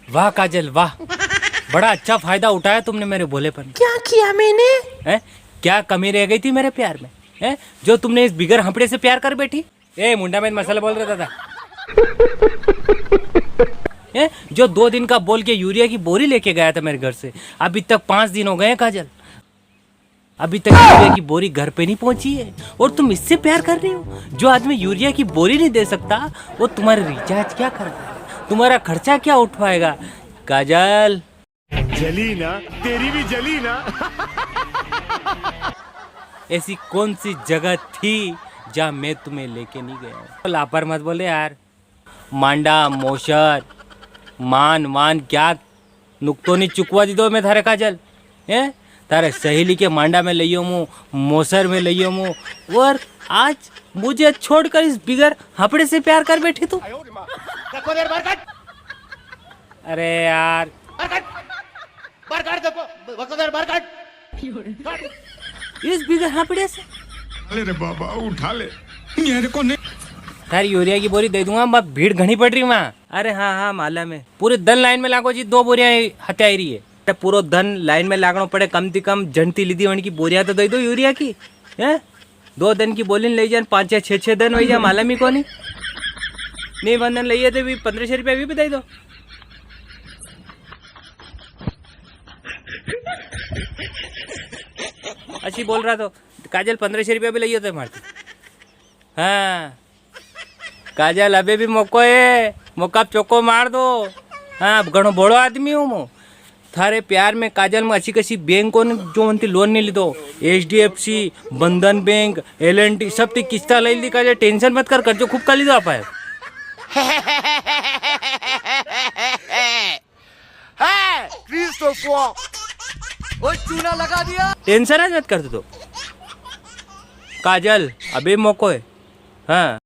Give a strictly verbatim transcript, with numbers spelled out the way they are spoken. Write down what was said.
वाह काजल, वाह, बड़ा अच्छा फायदा उठाया तुमने मेरे भोलेपन का। क्या किया मैंने? हैं? क्या कमी रह गई थी मेरे प्यार में, हैं? जो तुमने इस बिगर हपड़े से प्यार कर बैठी? ए, मुंडा में मसाला बोल रहा था। हैं? जो दो दिन का बोल के यूरिया की बोरी लेके गया था मेरे घर से, अभी तक पांच दिन हो गए हैं काजल, अभी तक यूरिया की बोरी घर पे नहीं पहुंची है, और तुम इससे प्यार कर रही हो? जो आदमी यूरिया की बोरी नहीं दे सकता, वो तुम्हारे रिचार्ज क्या करवाएगा, तुम्हारा खर्चा क्या उठवाएगा? काजल, जली ना, तेरी भी जली ना। ऐसी कौन सी जगह थी जहाँ मैं तुम्हें लेके नहीं गया? लापर मत बोले यार। मांडा, मोसर, मान, वान, क्या नुकतो नहीं चुकवा दीदो मैं थारे काजल, हैं? थारे सहेली के मांडा में लइयो मु, मोसर में लइयो मु, और आज मुझे छोड़कर इस बिगर हपड़े से प्यार कर बैठी तू। देखो देर बार कट। अरे यार। बार कट। बार कट देखो, देखो देर बार कट। इस बिगर हपड़े से। ले रे बाबा, उठा ले। मेरे को नहीं। थारी यूरिया की बोरी दे दूंगा, मैं भीड़ घणी पड़ रही वहाँ। अरे हाँ, हाँ, माला में। पूरे दन लाइन में लागो जी, दो बोरियां हत्या आई रही है। अरे पूरो दन लाइन में लागणो पड़े, कम ती कम जणती लीधी वण की बोरियां तो दे दो यूरिया की, हैं? दो दन की बोली ले जान, पाँच या छः, छः दन वही जा, मालूम ही कोनी। नहीं, बंधन लइए तो भी पन्द्रह सौ रुपया भी बताई दो। अच्छी बोल रहा तो, काजल पन्द्रह सौ रुपया भी लइए तो मारती। हाँ। काजल, अबे भी मौको है, मौका पे चौको मार दो। हाँ, घणो बड़ो आदमी हूँ मु। थारे प्यार में काजल, मु अच्छी कसी बैंक कोनी जो उनती लोन नहीं लीधो। एच डी एफ सी, बंधन बैंक, एल एंड टी, सब ती किस्ता ले ली काजल, टेंशन मत कर, कर्जो खूब कर लीधो आपा। है क्रिस्टोफर। ओ चूना लगा दिया। टेंशन मत कर तू तो। काजल, अबे मौको है। हाँ।